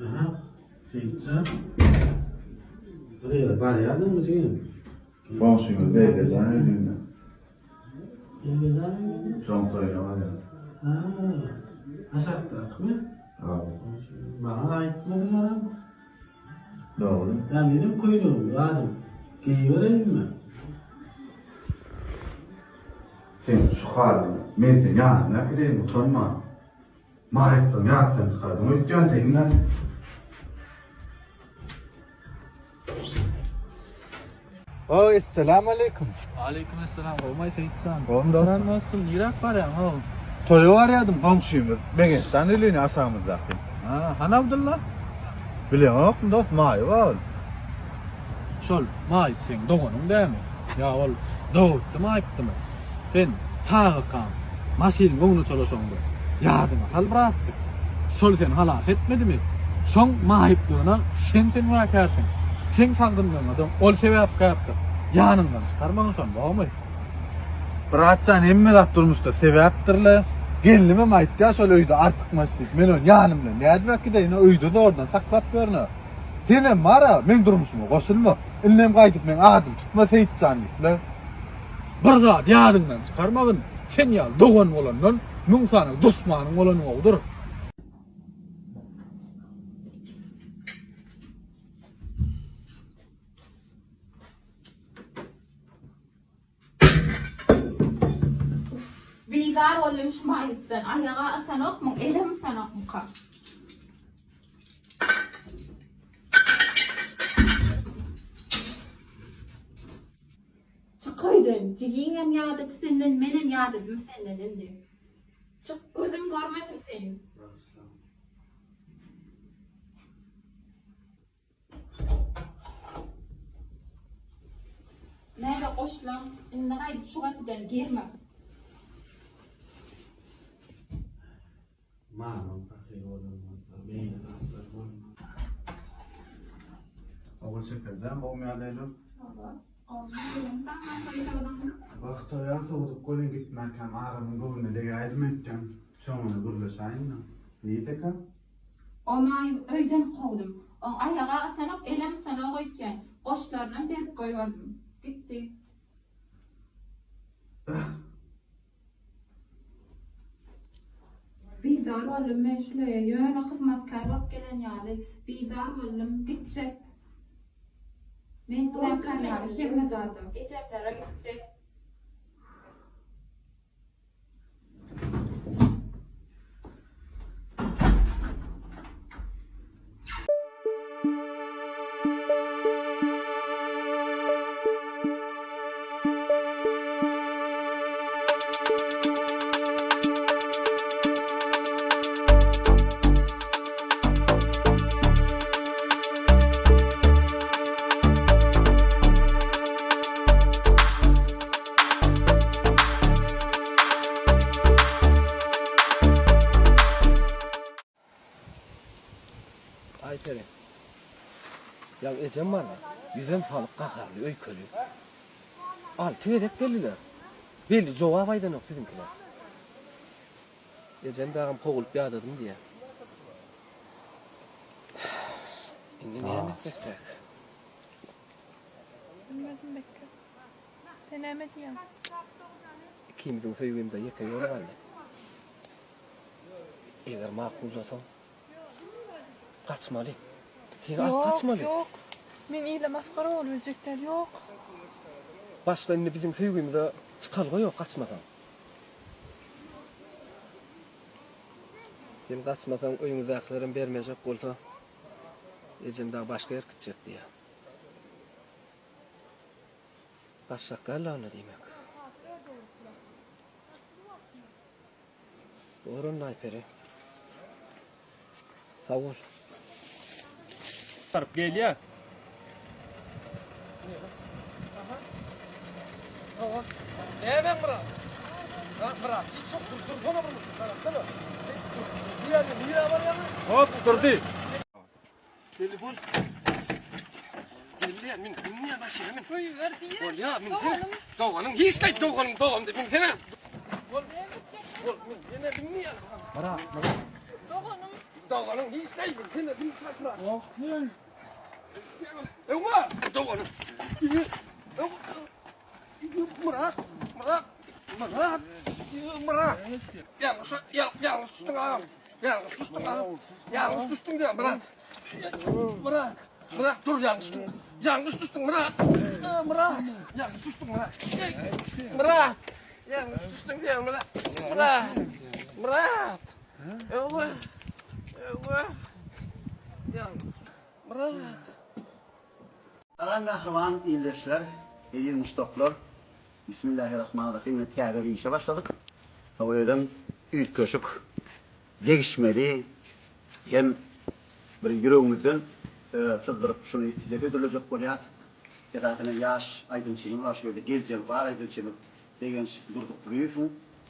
Aha, Seýitjan. Bir ýere barýardyňmy jigim? Goňşymyz Begejan öýlünde. Begejan öýlünde? Şoň toýuna barýar. Ha, aşakdakymy? Hawa. Maňa aýtmadylaram. Dogry. Ýa meniň köýnegim bardy. Geýibereýinmi? Sen şu halyňy, men seni ýanyma äkideýin utanman. Maýypdygyňy ýatdan çykardyň öýtýän sen indi. O, esselam aleýkum. Aleýkum esselam, gowmaý Seýitjan. Gowmy dostum? Dostum, niräk barýaň how? Toýa barýadym, goňşymyz Begençjan öýleni aşagymyzdaky. Ha, hany Abdylla? Bileňokmy dost, maýyp ol. Şol maýyp seň doganyň dämi? Ýa ol dogupdy maýypdymy? Sen çagakaň maşynyň öňüne çolaşaňda ýadyňa sal bratjyk. Şol seni halas etmedimi? Şoň maýyplygyna sen sen günäkärsiň. Seň sagdynlygyňa-da ol sebäpkärdir. Ýanyňdan çykarmagyn şony, dogmy? Bratjan hemme zat durmuşda sebäpdirle. Gelnimem aýtýar şol öýde artykmaç diýip. Men ony ýanym bilen nädip äkideýin, öýde zordan saklap ýörün-ä. Senem bar-a, meň durmuşyma goşulma. Indem gaýdyp meň adymy tutma Seýitjan diýip-le. Bir zat ýadyňdan çykarmagyn, sen ýaly dogan bolandan müň sany duşmanyň bolany gowudyr. Uff, bizar boldum şu maýypdan. Aýaga ysanokmyň, elem ysanokmyka? Çyk öýden, jigiňem ýadady senden, menem ýadadym senden indi. Çyk, gözüm görmesin seni. Näde goşlaň, indi gaýdyp şu gapydan girme. Mamam pahyr bolan bolsa, beýle zatlar bolmaz. Ogulşekerjan gowmy ýagdaýlar? Hawa, gowy. Saňa soýsagdyň. Wagtaýa sowdup welin gitmänkäm agamyň göwnüne degäýdim öýtýän. Şoňa-da gürleşäýin-dä. Nirdekä? Omaýyň öýden kowdum. Oň aýaga ysanok, elem ysanok öýtýän. Goşlarynam berip goýberdim. Gitdi. Bah! Bizar boldum men şul öýe ýöne hyzmatkär bolup gelen ýaly bizar boldum. Gitjek. Men günäkär ýaly hemme zada. Ejemlere gitjek. Aýperi. Ýa ejem bar-la, ýüzem salyp gaharly, öýkeli. Alty gezek geldiler. Belli jogap aýdanok siziňkiler. Ejem dagam kowulyp ýadadym diýýär. Indi näme etmekkäk? Bilmedim Bekge. Sen näme diýýäň? Ikimiziň söýgimize ýeke ýol galdy. Eger makullasaň, gaçmaly. Seni alyp gaçmaly. Ýok, ýok. Men ile masgara bolup öljek däl, ýok. Başga indi biziň söýgimize çykalga ýok gaçmasaň. Sen gaçmasaň öýüňizdäkilerem bermejek bolsa, ejem dagy başga ýer gitjek diýýär. Gaçjak däl onda diýmek. Bor onda Aýperi. Sag bol. Baryp gelýär. Näme Myrat? Ha Myrat, hiç yok dur, dursana bir garaşsana. Nirä nirä barýaň? Hop, durdy. Belli bol. Belli, min, min maşyna min. Goýber diýýär. Bolýa, min. Doganyň hiç daýt doganyň dogan diýip minsene. Bol. Bol, min, ýene binmeýän. Myrat, Myrat. Doganym. Dogan. Doganyň hiç näme sen de Oh, Öňe, doganyň. Murat, Murat, Murat, Murat. Ýalňyş, ýalňyş düşdüň agam. Ýalňyş düşdüň agam. Ýalňyş düşdüň diýýän Murat. Murat, Murat dur ýalňyş düşdüň. Ýalňyş düşdüň Murat. Murat, ýalňyş düşdüň Murat. Murat, ýalňyş düşdüň diýýän Murat. Murat, Murat. Öwe, öwe. Ýalňyş. Murat. Salam mähriban ildeşler, eziz muşdaklar. Bismillahirrahmanirrahim ine täze bir işe başladyk. Soň özem üýtgeşik, degişmeli hem bir ýüregimizden syzdyryp şuny size hödürlejek bolýas. Esasan hem ýaş aýdymçymyz bar şu ýerde geljegi bar aýdymçymyz Begenç Durdykulyýewiň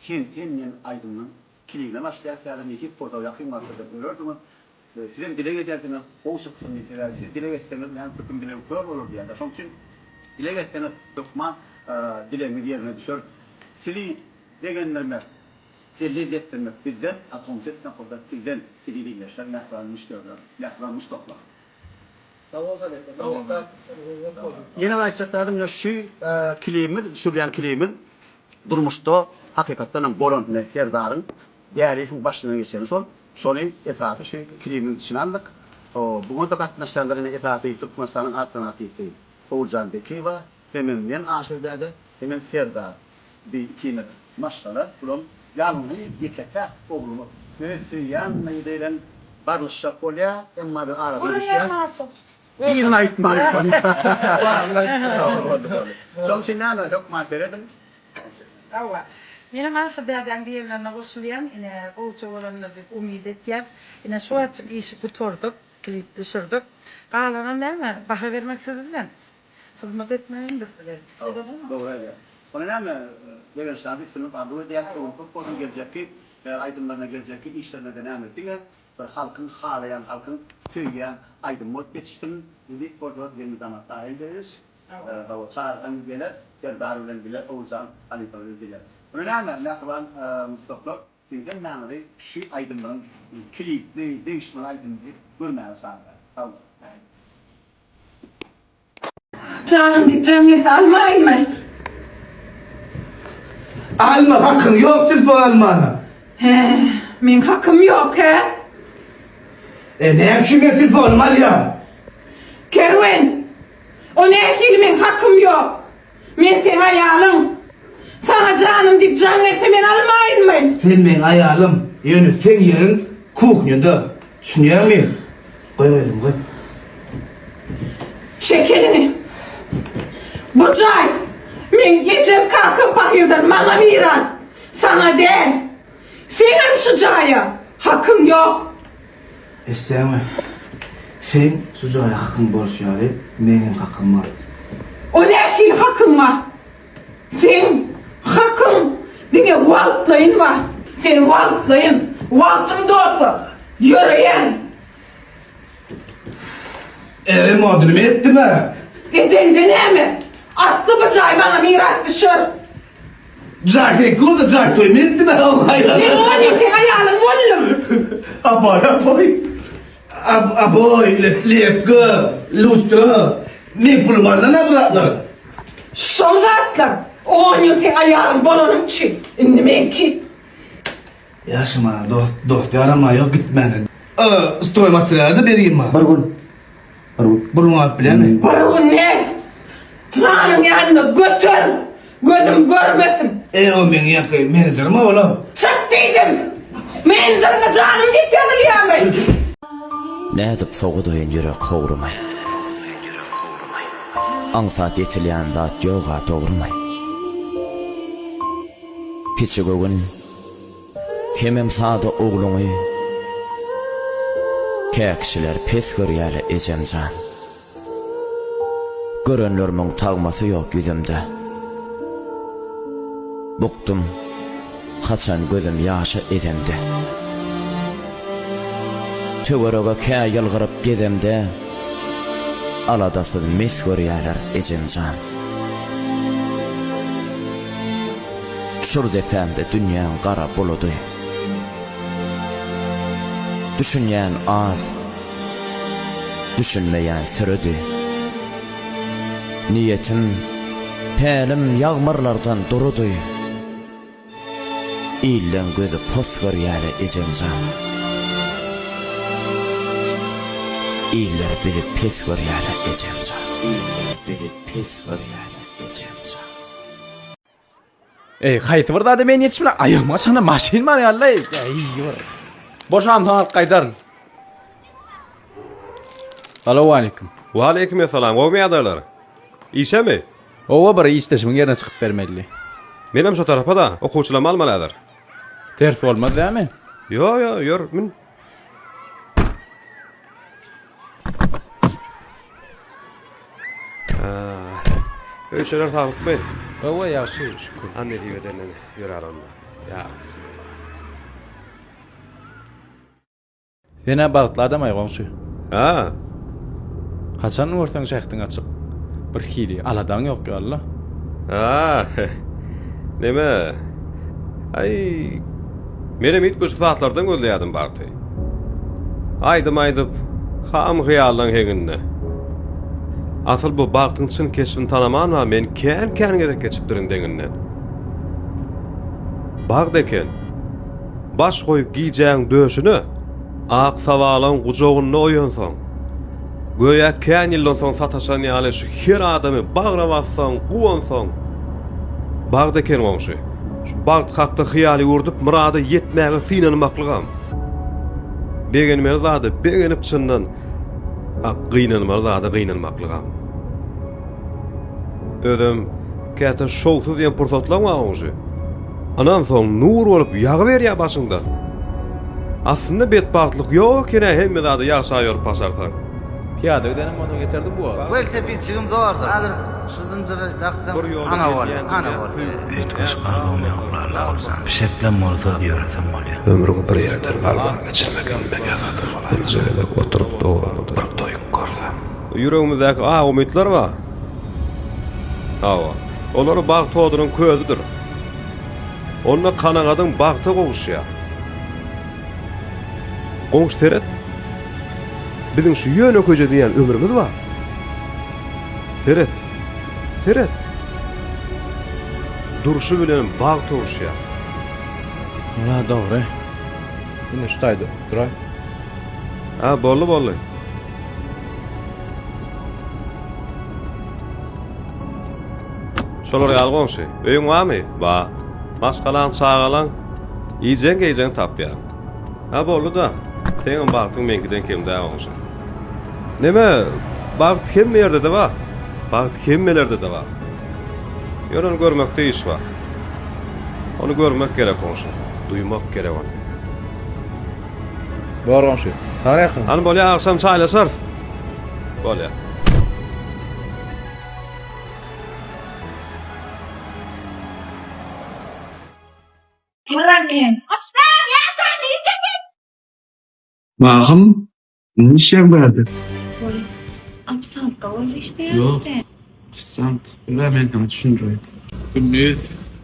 Sen sen diýen aýdymynyň klibine başlaýas häzir nesip bolsa ýakyn wagtlarda görersiňiz. Sizem dileg edersiňiz gowy çyksyn diýip sebäbi siz dileg etseňiz näme köpüň dilegi kör bolar diýýärler şoň üçin dileg etseňiz hökman dilegiňiz ýerine düşer sizi begendirmek size lezzet bermek bizden a goňşy etmek bolsa sizden eziz ildeşler mähriban müşderiler mähriban muşdaklar. Ýene bir aýtjak zadym ine şu klibimiz düşürilýän klibimiz durmuşda hakykatdan hem bolan ine Serdaryň Däliýewiň başyndan geçeni şol. Şony esasy şu klibimiň içine aldyk. Buňa-da gatnaşanlar ine esasy Türkmenistanyň at gazanan artisti Oguljan Bekiýewa, hemem men Aşyr däde, hemem Serdar. Bi ikimiz maşgala, bulam ýalňyz ýeke-täk oglumyz. Öz söýýän gyzy bilen barlyşjak bolýar, emma biz aradan düşýäs. Yzyny aýtmaýyn şony. Şonuň üçin näme, hökman serediň. Hawa. Menem Aşyr dädäň diýenlerine goşulýan. Ine, gowja bolandyr diýip umyt etýän. Ine, şu wagtjyk işi gutardyk, klip düşürdik. Galanam näme, baha bermek siz bilen. Hyzmat etmegem biz bilen. Şeýle dälmi? Dogry aýdýaň. Onda näme, Begenç jan üstünlik arzuw edýäs, öwrüm köp bolsun geljekki aýdymlaryna, geljekki işlerine-de näme, diňe bir halkyň halaýan, halkyň söýýän aýdymy bolup ýetişsin. Nesip bolsa, elmydama taýyn Begenç. Hawa, çagyrsaň geler, Serdar bilen bile, Oguljan halypa bilen bile. Muny näme, mähriban muşdaklar, siz hemmäňizi şu aýdymlaryň klipli, degişmeli aýdymyny görmäge çagyrýarys. Sag boluň. Janym diýip jaň gelse almaýynmy? Alma, hakyň ýok telefon almana. Hä, meň hakym ýok, hä? E, näme üçin meň telefonymy alýaň? Kerwen! O nähili meň hakym ýok? Men seň aýalyň. Saňa janym diýip jaň gelse men almaýynmy? Sen meň aýalym, ýöne seň ýeriň kuhnýada. Düşünýäňmi? Goý gyzym, goý. Çek elini. Bu jaý meň ejem kakam pahyrdan maňa miras. Saňa däl. Seňem şu jaýa hakyň ýok. Eşitýäňmi? Seň şu jaýa hakyň bolşy ýaly, meňem hakym bar. O nähili hakyň bar? Seň hakyň diňe wagtlaýyn bar. Sen wagtlaýyn, wagtyň dolsa, ýöreýäň. Remontyny men etdim-ä. Edeňde näme? Asly bu jaý maňa miras düşer. Jaý seňki bolsa jaý toý men etdim-ä. Men oňa men seň aýalyň boldum. Apoý, apoý. Aboý, lepka, lustra. Meň pulum alnan-a bu zatlar. Şol zatlar on ýyl seň aýalyň bolanym üçin indi meňki. Ýaşama dost dost ýarama ýok gitmäne. Stroý materialy-da bergin maňa. Bir gün. Bir gün. Bir gün alyp bilermi? Bir gün näl? Janyň ýanyna göter! Gözüm görmesin! E o meň ýaňky menejerim olam. Çyk diýdim! Menejeriňe janym diýip ýazylýarmy? Nädip sowudaýyn ýürek howrumy? Aňsat ýetilýän zat ýog-a dogrumy? Kiçi göwün hemem sada ogluňy Kä kişiler pes görýäle ejemjan. Görenlerimiň tagmasy ýok ýüzümde. Bukdum haçan gözüm ýaşa ezemde. Töwerege kä ýylgyryp gezemde Aladasyz mes görýäler ejemjan. Çür depämde dünýäň gara buludy. Düşünýän az, düşünmeýän sürüdi. Niýetim, pälim ýagmyrlardan durudy. Illeň gözi pos görýärä ejemjan. Iller bizi pes görýärä ejemjan. Iller bizi pes görýärä ejemjan. Eý, haýsy bir zada men ýetişip bilen aýagyma çana maşyn bar ýaly-laý. Eý, bir. Boşamsoň alyp gaýdaryn. Salowaleýkim. Waleýkim essalam, gowmy ýagdaýlar? Işemi? Owa bir işdeşimiň ýerine çykyp bermelidi. Menem şo tarapa-da, okuwçylamy almaly häzir. Ters bolmaz dämi? Ýo, ýo, ýör, mün. Öýçeler saglykmy? Hawa, ýagşy, şükür. A nesip edenden ýöräli onda. Ýa, bismillah. Sen-ä bagtly adam-aý, goňşy. Hä? Haçan görseň şähdiň açyk. Birhili aladaň ýok ýaly-la. Hä, neme? Aý, menem üýtgeşik zatlardan gözleýärdim bagty. Aýdym aýdyp, ham-hyýallaň heňinde. Asyl bu bagtyň çyn keşbini tanaman-a men kän-kän gezek geçipdirin deňinden. Bagt eken. Baş goýup gijäň döşüne, Ak sabalaň gujagynda oýansaň, Göýä kän ýyldan soň sataşan ýaly şu her adamy bagra bassaň, guwansaň. Bagt eken goňşy. Şu bagt hakda hyýal ýüwürdip myrada ýetmäge synanmaklygam. Begenmeli zada begenip çyndan, a gynanmaly zada gynanmaklygam. Özem käte şowsuz diýen pursatlaň bar goňşy. Ynansoň nur bolup ýagyberýär başyňdan. Aslynda betbagtlyk ýok eken-ä hemme zady ýagşa ýorup başarsaň. Pyýada gidenem bolsa geterdi bu wagt. Welosipedçigim zordur. Häzir şu zynjyry daksam ana boldy, ana boldy. Üýtgeşik arzuwym ýok Lalla Guljan. Pişeklem bolsa ýöresem bolýa. Ömrüňi bir ýerden galman geçirmek inmek ýazadym bolar. Birje gezek oturyp dogrumyda bir doýup görsem. Ýüregimizdäki ak umytlar bar. Hawa, olar bagt odunyň közüdir. Onda kanagadyň bagta gowuşýar. Goňşy seret. Biziň şu ýönekeýje diýýän ömrümiz bar. Seret. Seret. Durşy bilen bagt gowuşýar. Ýa dogry. Indi şu taýda duraý. Ha, boldy, boldy. Şolar ýaly goňşy. Öýüň barmy? Bar. Maşgalaň, çagalaň? Iýjegiň, geýjegiňi tapýaň. Ha, boldy-da. Seňem bagtyň meňkiden kem däl goňşy. Neme, bagt hemme ýerde-de bar. Bagt hemmelerde-de bar. Ýöne ony görmekde iş bar. Ony görmek gerek goňşy. Duýmak gerek ony. Bor goňşy. Sag ýakyn. Hany bolýa agşam çaýlaşarys. Bolýa. Mahym, ne işleň bärde? Goý. Ofisiantka bolup işleýän Ýok, sen. ofisiant. Ýa men saňa düşündireýin. Gündiz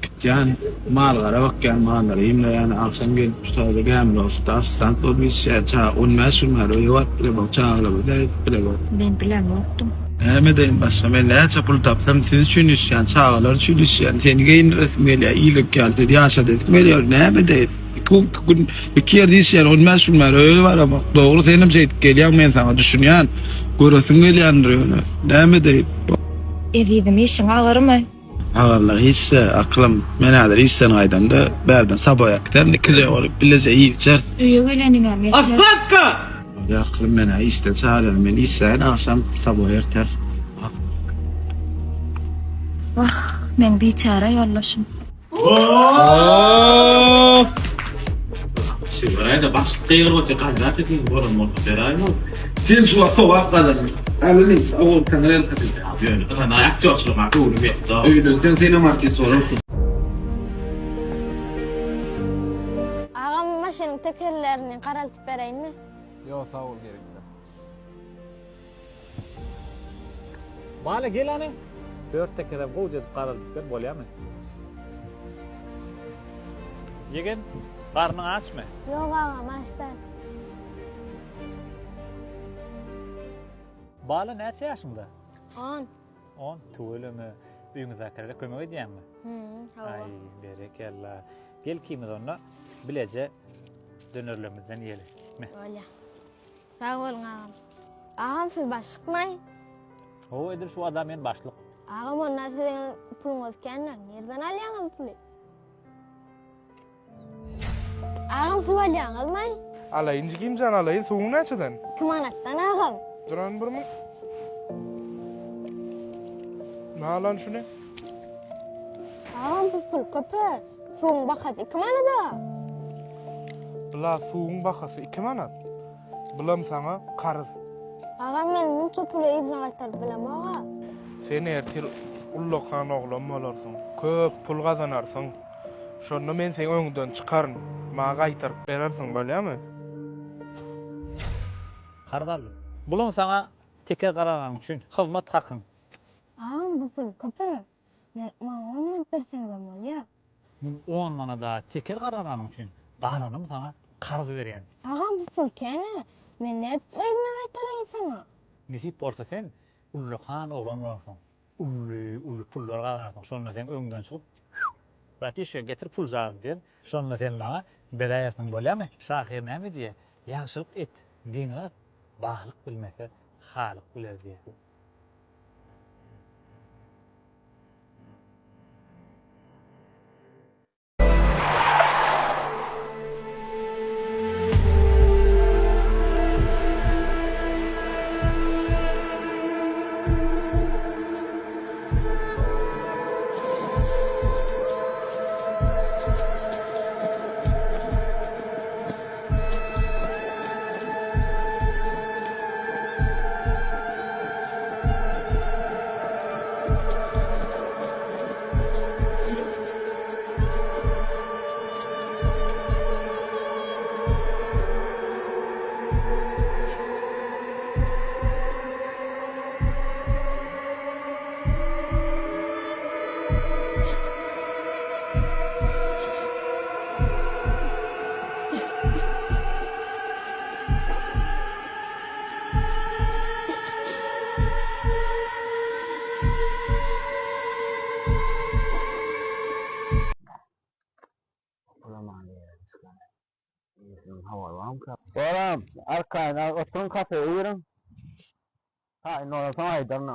gitýän, mal-gara bakýan, mallary iýmleýän, agşam gelip şu taýda gämide oturyp ofisiant bolup işleýän. Çaga on bäş gün bäri öýe baryp bilemok, çagalary seredip bilemok. Men bilemokdym. Näme edeýin başga, men näçe pul tapsam siz üçin işleýän, çagalar üçin işleýän, seni geýindiresim gelýär, ýylyk ýaly sizi ýaşadasym gelýär, näme edeýin? Iki gün iki ýerde işleýän, on bäş gün bäri öýe baramok. Dogry senem şeýdip gelýäň, men saňa düşünýän. Göresiň gelýändir ýöne. Näme edeýin? Ezizim işiň agyrmy? Agyrlygy hiç-de, akylym. Men häzir işden gaýdamda bärden Saboýa giderin, ikije bolup bileje iýip içeris. Öýe geleniňem ýeter. Ofsiantka! Bolýa akylym, men-ä işden çagyrýan. Men işläýin, agşam Saboýa erteris. Wah, meň biçäre ýoldaşym. Şeýle başlyk gygyryp otyr, gaýrat ediň, bolan bolsa beräýmok. Sen şu wagt sogap gazandyň. Äweli, owal taňry ýalkasyn. Ýöne ynana aktýorçylygyma göwnüm ýetdi. Öýlenseň senem artist bolarsyň. Agam maşynyň tekerlerini garaltyp bereýinmi? Ýok sag bol gerek däl. Mala gel hany. Dört tekerem gowja edip garaldyp ber bolýamy? Ýegen, garnyň açmy? Ýok agam aç däl. Bala näçe ýaşyňda? On. On, tüweleme. Öýüňizdäkilere kömek edýäňmi? Hü, hawa. Aý, berekella. Gel ikimiz onda bileje dönerlerimizden iýeli. Me. Bolýa. Sag boluň agam. Agam siz başlykmaý? Hawa, edil şu wada men başlyk. Agam onda siziň puluňyz kändir. Nirden alýaňyz bu puly? Agam suw alýaňyzmy? Alaýyn jigimjan alaýyn suwuň näçeden? 2 manatdan agam. Duran bir mun. Ne alan şuny? Agam bu pul köpe. Suwuň bahasy 2 manada. Bula suwuň bahasy 2 manat. Bulam saňa karz. Agam men munça puly yzyna gaýtaryp bilemog-a. Sen ertir ullakan oglan bolarsyň. Köp pul gazanarsyň. Şonda men seň öňüňden çykaryn. Maňa gaýtaryp berersiň, bolýamy? Karz aldym. Bulam saňa teker garaganyň üçin hyzmat hakyň. Agam bu pul köp-ä. Maňa on manat berseňizem bolýa. Muň on manada teker garaganyň üçin galanyny saňa karz berýän. Agam bu pul kän-ä. Men nädip yzyna gaýtaraýyn saňa? Nesip bolsa sen ullakan oglan bolarsyň. Uly uly pullar gazanarsyň şonda seň öňüňden çykyp Bratişka getir puljagazy diýen şonda sen maňa beräýersiň bolýamy? Şahyr näme diýýär ýagşylyk et deňiz at balyk bilmese halyk biler diýýär. Bolam, arkaýyn oturyň kafeýe giriň. Taýyn bolansoň aýdaryn.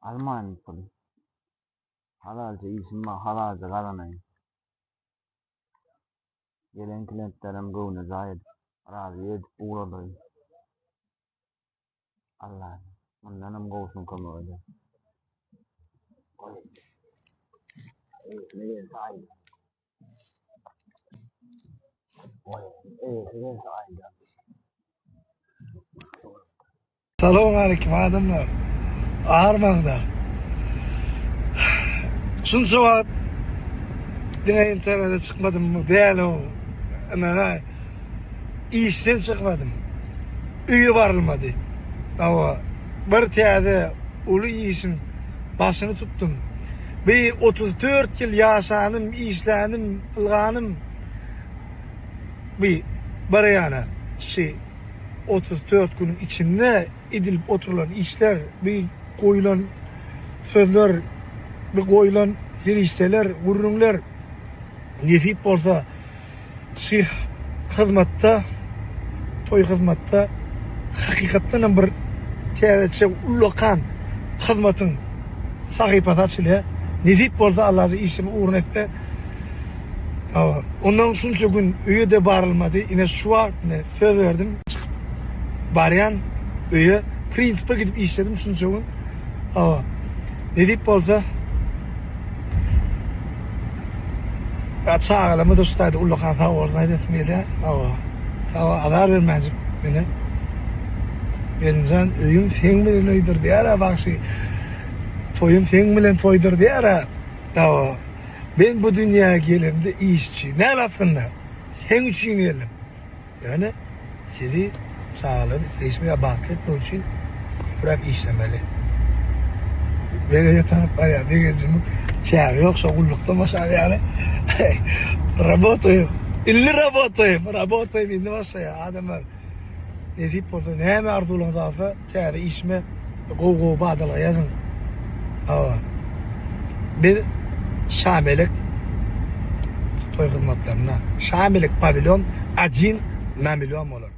Almaýyn puly. Halalja işim bar, halalja gazanaýyn. Gelen klientlerim göwne jaý edip, razy edip ugradaýyn. Allah mundanam gowusyny kömek eder. Goý. Eýesine gelse aýdar. Goý, eýesi gelse aýdar. Salowmaleýkim adamlar. Armaňda. Şunça wagt diňe internete çykmadym bu däl o. Ynana işden çykmadym. Öýe barylmady. Hawa, bir täze uly işiň başyny tutdum. Bir 34 ýyl ýaşanym, işlänim, ylganym bir bir ýana şi 34 günüň içinde edilip oturylan işler, bir goýulan sözler, bir goýulan serişdeler, gürrüňler nesip bolsa şy. hyzmatda toý hyzmatda hakykatdan hem bir täzeçe ullakan hyzmatyň sahypasy açylýar. Nesip bolsa Allaja işimi ugruna etse Hawa. Ondan şunça gün öýe-de barylmady. Ine şu wagt ine söz berdim çykyp barýan öýe. Prinsipe gidip işledim şunça gün. Hawa. Nesip bolsa Ya çagalama da şu taýda ullakan sag bolsun aýdasym gelýär. Hawa. Hawa azar bermänjik meni. Gelinjan öýüm seň bilen öýdür diýär-ä bagşy. Toýum seň bilen toýdur diýär-ä. Hawa. Men bu dünýä gelemde iş üçin däl aslynda. Seň üçin geldim. Ýöne sizi çagalary isleýşime ýa bagtly etmek üçin köpräk işlemeli. Men öýe tarap barýan begenjimiň çägi ýok şo gullukdan başar ýaly. Rabotaýym. Indi rabotaýym. Rabotaýym indi başlaýar adamlar. Nesip bolsa näme arzuwlaryňyz barsa Täze işime gowy gowy badalga ýazyň. Hawa. Biz Şamelek toý hyzmatlarynda. Şamelek pawilon odin na million bolar.